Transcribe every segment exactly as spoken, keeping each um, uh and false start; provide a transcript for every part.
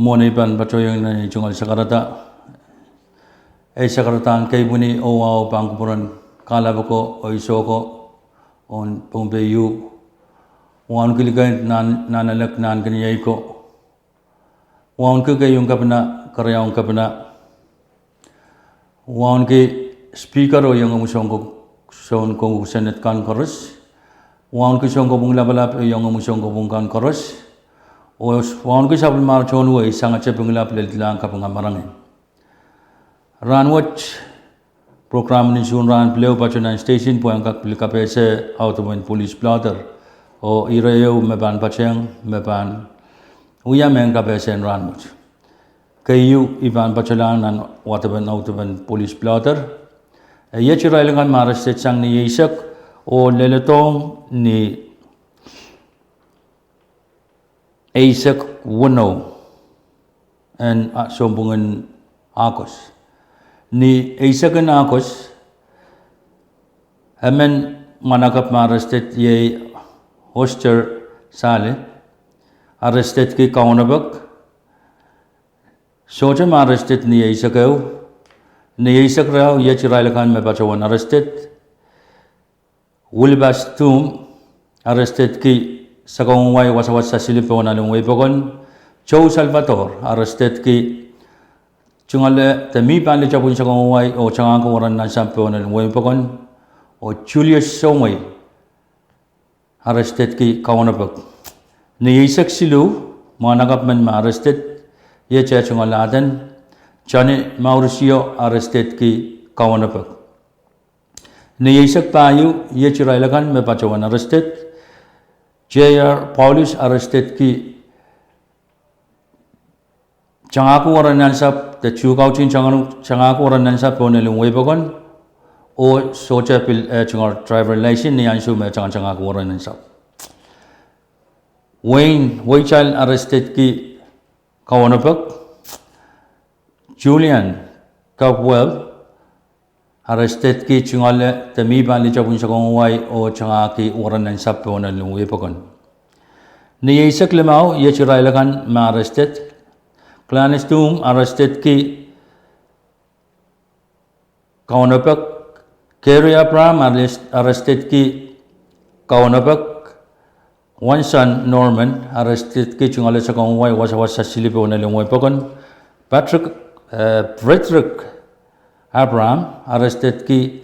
Mwohn ei pahn patohwan nan ei tungoal sakarada, ei sakaradahn kei pwini oh wahu pahn kupwuren kahlap ko oh iso ko ong Pohnpei U. Wauneki likeid nan, nan alek nan keniei ko. Wauneki keieun kepina, keriaun kepina. Wauneki Speaker oh iengomwi soun ko, soun ko Senate kan koaros. Wauneki soun kopwung lapalap oh iengomwi soun kopwung kan koaros. Oh wauneki sapwellimar tohn wehi sangete Pingelap, Leldilang, Kapinga, Marangi. Rahnwet, program ni nsuhn rahn pil ehu patohwan nan station pwehn kak pil kapehse audepen police blotter. Oh ire ehu me pahn patehng, me pahn wia mehn kapehse en rahnwet. Keieu I pahn patohlahng nan wadepen audepen police blotter. E iet irail akan me arrested sang ni eisek oh leledohng ni eisek weneu en, ah, sounpwungen August. Ni eisek en August, emen mwahnakapw me arrested iei Oster Sale, arrestedki Kaunopek. Sohte me arrested ni eisek ehu. Ni eisek riau, iet irail akan me patohwan arrested. Wilbas Tum, arrestedki Sokongen Wai wasawas sasili pohn elen wehi pokon. Joe Salvador, arrestedki tungoale de mi pahn lih tepwin Sokongen Wai oh tangahki weren nansapw pohn elen wehi pokon. Oh Julius Somwei, arrestedki Kaunopek. Ni eisek siluh, mwahnakapw men me arrested, iet eh tungoal aden. Johnny Mauricio, arrestedki Kaunopek. Ni eisek pahieu, iet irail akan me patohwan arrested. J R Paulus, arrestedki tangahki weren nansapw de tuhkautin tangahki weren nansapw pohn elen wehi pokon. Oh sohte pil eh tungoal driver license ni ansou me tangtangahki weren nansapw. Wein Weitail, arrestedki Kaunopek. Julian Caldwell, arrestedki tungoale de mi pahn lih tepwin Sokongen Wai oh tangahki weren nansapw pohn elen wehi pokon. Ni eisek limau, iet irail akan me arrested. Clarence Tum, arrestedki Kaunopek. Kerry Abraham, arrest-, arrestedki Kaunopek. Wanson Norman, arrestedki tungoale Sokongen Wai wasawas sasili pohn elen wehi pokon. Patrick, eh, Frederick Abraham, arrestedki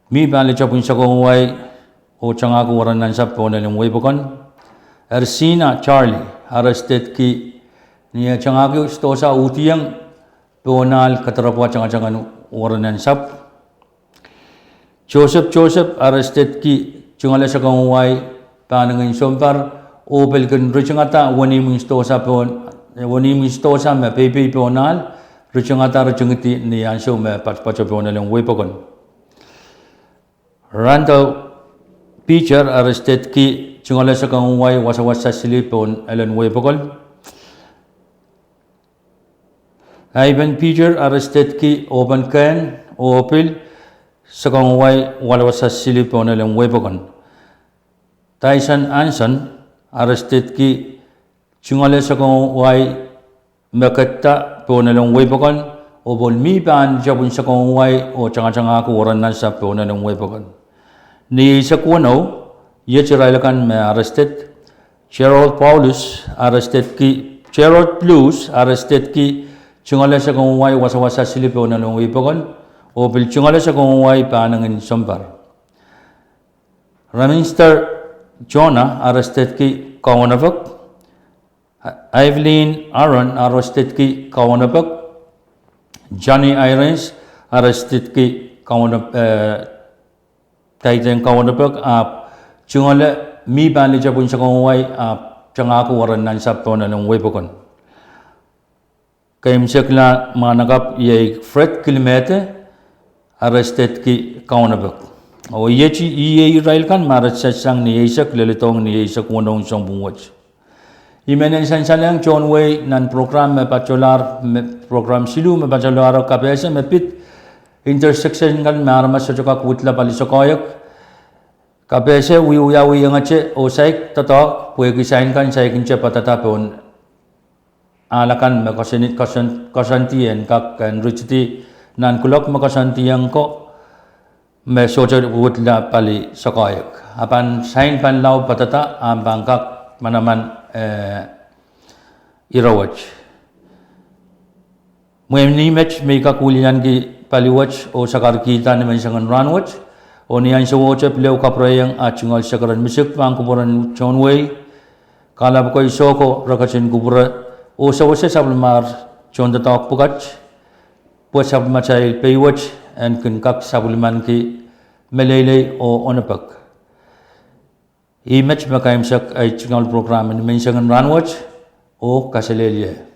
mi pahn lih tepwin Sokongen Wai oh tangahki weren nansapw pohn elen wehi pokon. Ersina Charlie, arrestedki ni eh tangahki sidohsa uhdiong pohn ahl kadiropwa tangatangen weren nansapw. Joseph Joseph, arrestedki tungoale Sokongen Wai pahnengin sounpar, oh pil kin ritingada wenihmw en sidohsa pohn, wenihmw en sidohsa me peipei pohn ahl, ritingada ritingidi ni ansou me patopato pohn elen wehi pokon. Randall Peter, arrestedki tungoale Sokongen Wai wasawas sasili pohn elen wehi pokon. Ivan Peter, arrestedki Open Kehn oh pil Sokongen Wai wasawas sasili pohn elen wehi pokon. Tyson Anson, arrestedki tungoale Sokongen Wai me kehda pohn elen wehi pokon, oh pil mi pahn lih tepwin Sokongen Wai oh tangatangahki weren nansapw pohn elen wehi pokon. Ni eisek weneu, iet irail akan me arrested. Gerald Paulus, arrestedki, Gerald Blues, arrestedki tungoale Sokongen Wai wasawas sasili pohn elen wehi pokon, oh pil tungoale Sokongen Wai pahnengin sounpar. Raminster Jonah, arrestedki Kaunopek. Evelyn Aaron, arrestedki Kaunopek. Johnny Irons, arrestedki Kaunop-, eh, kaidehn Kaunopek, ahpw tungoale mi pahn lih tepwin Sokongen Wai, ahpw tangahki weren nansapw pohn elen wehi pokon. Keimwseklahn mwahnakapw iei Fred Kilimete, arrestedki Kaunopek. Oh iei, iei irail akan me arrested sang ni eisek leledohng ni eisek weneu en sounpwong wet. I men en sansalehng tohn wehi nan program me patohlahr, me program siluh me patohlahr, kapehse me pid intersection kan me aramas sohte kak widla pali sokoahiek. Kapehse wiewiawi iengete oh saik doadoahk pwehki sain kan saikinte padahda pohn ahl akan me koasoandi en kak en ritidi nan kuloak me koasoandiong ko, me sohte wudla pali sakahiek. A pahn sain pahn lao padahda, a pahn kak manaman, eh, ire wet. Mwein met me I kak wilianki pali wet oh sakarkihda ni menseng en rahn wet, oh ni ahnsowohte pil ehu kapwurehiong ah tungoal sakaradahn misik pahn kupwuren tohn wehi, kahlap ko, isoh ko, re ketin kupwure, oh sewese sapwellimar tohndoadoahk pwukat, pwe sapwellimatail pei wet en kin kak sapwellimaniki meleilei oh onopek. Ih met me keimwsek ei tungoal program ni menseng en rahn wet, oh kaselehlie.